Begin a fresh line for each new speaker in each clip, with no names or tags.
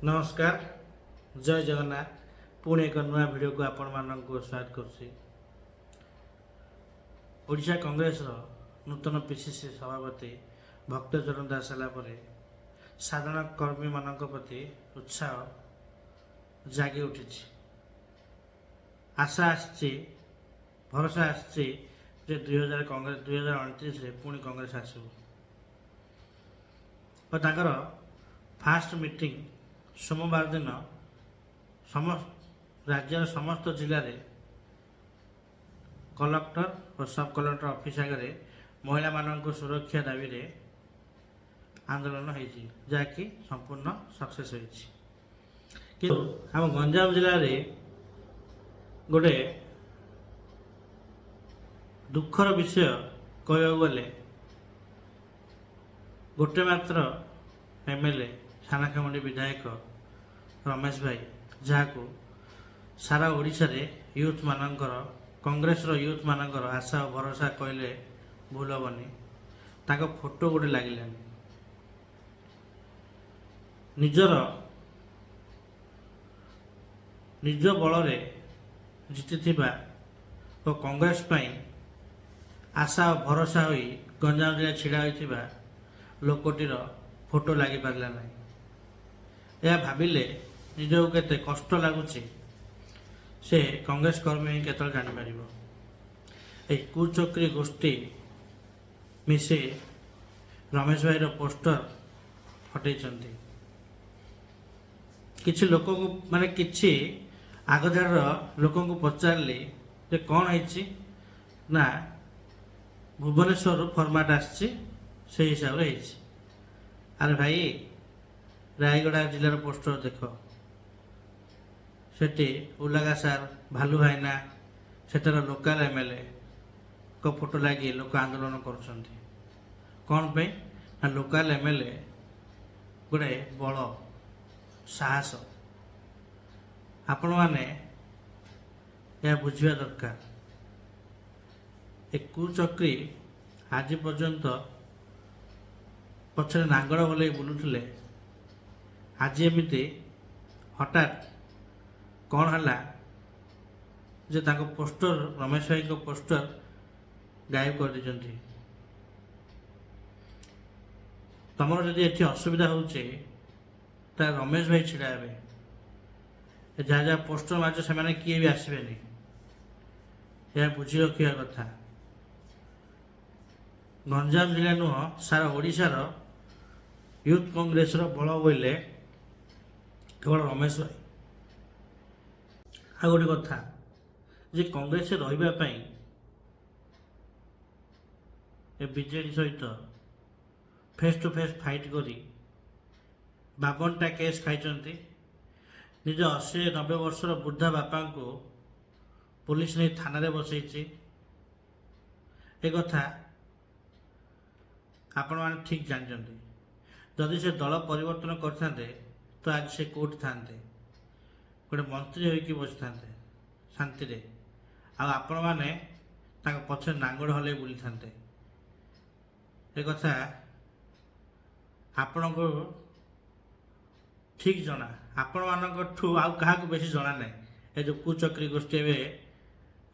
ନମସ୍କାର, ଜୟ ଜଗନ୍ନାଥ। ପୁଣି ଏକ ନୂଆ ଭିଡ଼ିଓକୁ ଆପଣମାନଙ୍କୁ ସ୍ୱାଗତ କରୁଛି। ଓଡ଼ିଶା କଂଗ୍ରେସର ନୂତନ ପିସିସି ସଭାପତି ଭକ୍ତଚରଣ ଦାସ ହେଲା ପରେ ସାଧାରଣ କର୍ମୀମାନଙ୍କ ପ୍ରତି ଉତ୍ସାହ ଜାଗି ଉଠିଛି। ଆଶା ଆସିଛି, ଭରସା ଆସିଛି ଯେ 2000 କଂଗ୍ରେସ 2029ରେ ପୁଣି କଂଗ୍ରେସ ଆସିବ ଓ ତାଙ୍କର ଫାଷ୍ଟ ମିଟିଂ ସୋମବାର ଦିନ ସମସ୍ତ ରାଜ୍ୟର ସମସ୍ତ ଜିଲ୍ଲାରେ କଲେକ୍ଟର ଓ ସବ୍ କଲେକ୍ଟର ଅଫିସ ଆଗରେ ମହିଳାମାନଙ୍କୁ ସୁରକ୍ଷା ଦାବିରେ ଆନ୍ଦୋଳନ ହେଇଛି, ଯାହାକି ସମ୍ପୂର୍ଣ୍ଣ ସକ୍ସେସ୍ ହୋଇଛି। କିନ୍ତୁ ଆମ ଗଞ୍ଜାମ ଜିଲ୍ଲାରେ ଗୋଟେ ଦୁଃଖର ବିଷୟ କହିବାକୁ ଗଲେ, ଗୋଟେ ମାତ୍ର ଏମ୍ଏଲ୍ଏ, ସାନଖେମୁଣ୍ଡି ବିଧାୟକ ରମେଶ ଭାଇ, ଯାହାକୁ ସାରା ଓଡ଼ିଶାରେ ୟୁଥ୍ ମାନଙ୍କର, କଂଗ୍ରେସର ୟୁଥ୍ ମାନଙ୍କର ଆଶା ଓ ଭରସା କହିଲେ ଭୁଲ ହେବନି, ତାଙ୍କ ଫଟୋ ଗୋଟେ ଲାଗିଲାନି। ନିଜର ନିଜ ବଳରେ ଜିତିଥିବା ଓ କଂଗ୍ରେସ ପାଇଁ ଆଶା ଓ ଭରସା ହୋଇ ଗଞ୍ଜାମ ଜିଲ୍ଲା ଛିଡ଼ା ହୋଇଥିବା ଲୋକଟିର ଫଟୋ ଲାଗିପାରିଲା ନାହିଁ। ଏହା ଭାବିଲେ ନିଜକୁ କେତେ କଷ୍ଟ ଲାଗୁଛି, ସେ କଂଗ୍ରେସ କର୍ମୀ ହିଁ କେତେବେଳେ ଜାଣିପାରିବ। ଏହି କୁଚକ୍ରୀ ଗୋଷ୍ଠୀ ମିଶି ରମେଶ ଭାଇର ପୋଷ୍ଟର ହଟେଇଛନ୍ତି। କିଛି ଲୋକଙ୍କୁ, ମାନେ କିଛି ଆଗଧାଡ଼ିର ଲୋକଙ୍କୁ ପଚାରିଲି ଯେ କ'ଣ ହେଇଛି ନା, ଭୁବନେଶ୍ୱରରୁ ଫର୍ମାଟ୍ ଆସିଛି, ସେଇ ହିସାବରେ ହେଇଛି। ଆରେ ଭାଇ, ରାୟଗଡ଼ା ଜିଲ୍ଲାର ପୋଷ୍ଟର ଦେଖ, ସେଠି ଉଲାଗା ସାର୍, ଭାଲୁ ଭାଇନା, ସେଠାର ଲୋକାଲ ଏମ୍ଏଲ୍ଏଙ୍କ ଫଟୋ ଲାଗି ଲୋକ ଆନ୍ଦୋଳନ କରୁଛନ୍ତି। କ'ଣ ପାଇଁ ନା, ଲୋକାଲ ଏମ୍ଏଲ୍ଏ ଗୋଟେ ବଳ, ସାହସ। ଆପଣମାନେ ଏହା ବୁଝିବା ଦରକାର। ଏ କୁଚକ୍ରୀ ଆଜି ପର୍ଯ୍ୟନ୍ତ ପଛରେ ନାଙ୍ଗଳ ହଲେଇ ବୁଲୁଥିଲେ, ଆଜି ଏମିତି ହଠାତ୍ କ'ଣ ହେଲା ଯେ ତାଙ୍କ ପୋଷ୍ଟର, ରମେଶ ଭାଇଙ୍କ ପୋଷ୍ଟର ଗାୟବ କରିଦେଇଛନ୍ତି? ତମର ଯଦି ଏଠି ଅସୁବିଧା ହେଉଛି, ତାହେଲେ ରମେଶ ଭାଇ ଛିଡ଼ା ହେବେ। ଏ ଯାହା ଯାହା ପୋଷ୍ଟର ମାରିଛ, ସେମାନେ କିଏ ବି ଆସିବେନି। ଏହା ବୁଝି ରଖିବା କଥା। ଗଞ୍ଜାମ ଜିଲ୍ଲା ନୁହଁ, ସାରା ଓଡ଼ିଶାର ୟୁଥ୍ କଂଗ୍ରେସର ବଳ ବୋଇଲେ କେବଳ ରମେଶ ଭାଇ। ଆଉ ଗୋଟେ କଥା ଯେ କଂଗ୍ରେସରେ ରହିବା ପାଇଁ ଏ ବିଜେଡ଼ି ସହିତ ଫେସ୍ ଟୁ ଫେସ୍ ଫାଇଟ୍ କରି 52ଟା କେସ୍ ଖାଇଛନ୍ତି। ନିଜ 80-90 ବର୍ଷର ବୃଦ୍ଧା ବାପାଙ୍କୁ ପୋଲିସ ନେଇ ଥାନାରେ ବସେଇଛି। ଏ କଥା ଆପଣମାନେ ଠିକ୍ ଜାଣିଛନ୍ତି। ଯଦି ସେ ଦଳ ପରିବର୍ତ୍ତନ କରିଥାନ୍ତେ, ତ ଆଜି ସେ କୋଉଠି ଥାନ୍ତେ? ଗୋଟେ ମନ୍ତ୍ରୀ ହୋଇକି ବସିଥାନ୍ତେ ଶାନ୍ତିରେ, ଆଉ ଆପଣମାନେ ତାଙ୍କ ପଛରେ ନାଙ୍ଗଳ ହଲେଇ ବୁଲିଥାନ୍ତେ। ଏ କଥା ଆପଣଙ୍କୁ ଠିକ୍ ଜଣା। ଆପଣମାନଙ୍କଠୁ ଆଉ କାହାକୁ ବେଶୀ ଜଣା ନାହିଁ। ଏ ଯେଉଁ କୁଚକ୍ରୀ ଗୋଷ୍ଠୀ ଏବେ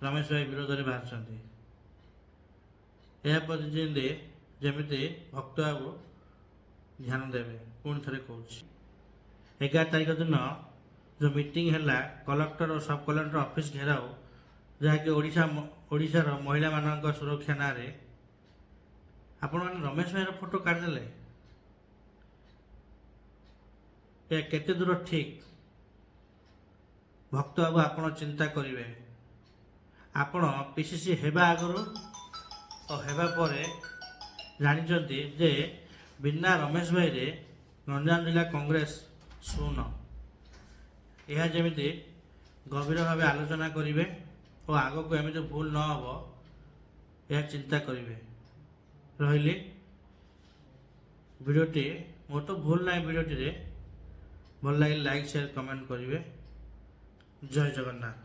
ରମେଶ ଭାଇ ବିରୋଧରେ ବାହାରିଛନ୍ତି, ଏହା ପ୍ରତି ଯେମିତି ଭକ୍ତ ବାବୁ ଧ୍ୟାନ ଦେବେ। ପୁଣି ଥରେ କହୁଛି, 11 ତାରିଖ ଦିନ ଯେଉଁ ମିଟିଂ ହେଲା, କଲେକ୍ଟର ଓ ସବ୍ କଲେକ୍ଟର ଅଫିସ ଘେରାଉ, ଯାହାକି ଓଡ଼ିଶାର ମହିଳାମାନଙ୍କ ସୁରକ୍ଷା ନାଁରେ ଆପଣମାନେ ରମେଶ ଭାଇର ଫଟୋ କାଢ଼ିଦେଲେ, ଏହା କେତେ ଦୂର ଠିକ୍, ଭକ୍ତ ବାବୁ ଆପଣ ଚିନ୍ତା କରିବେ। ଆପଣ ପିସିସି ହେବା ଆଗରୁ ଓ ହେବା ପରେ ଜାଣିଛନ୍ତି ଯେ ବିନା ରମେଶ ଭାଇରେ ଗଞ୍ଜାମ ଜିଲ୍ଲା କଂଗ୍ରେସ ଶୂନ। ଏହା ଯେମିତି ଗଭୀର ଭାବେ ଆଲୋଚନା କରିବେ ଓ ଆଗକୁ ଏମିତି ଭୁଲ ନ ହେବ, ଏହା ଚିନ୍ତା କରିବେ। ରହିଲି। ଭିଡ଼ିଓଟି, ମୋର ତ ଭୁଲ ନାହିଁ ଭିଡ଼ିଓଟିରେ, ଭଲ ଲାଗିଲେ ଲାଇକ୍, ସେୟାର, କମେଣ୍ଟ କରିବେ। ଜୟ ଜଗନ୍ନାଥ।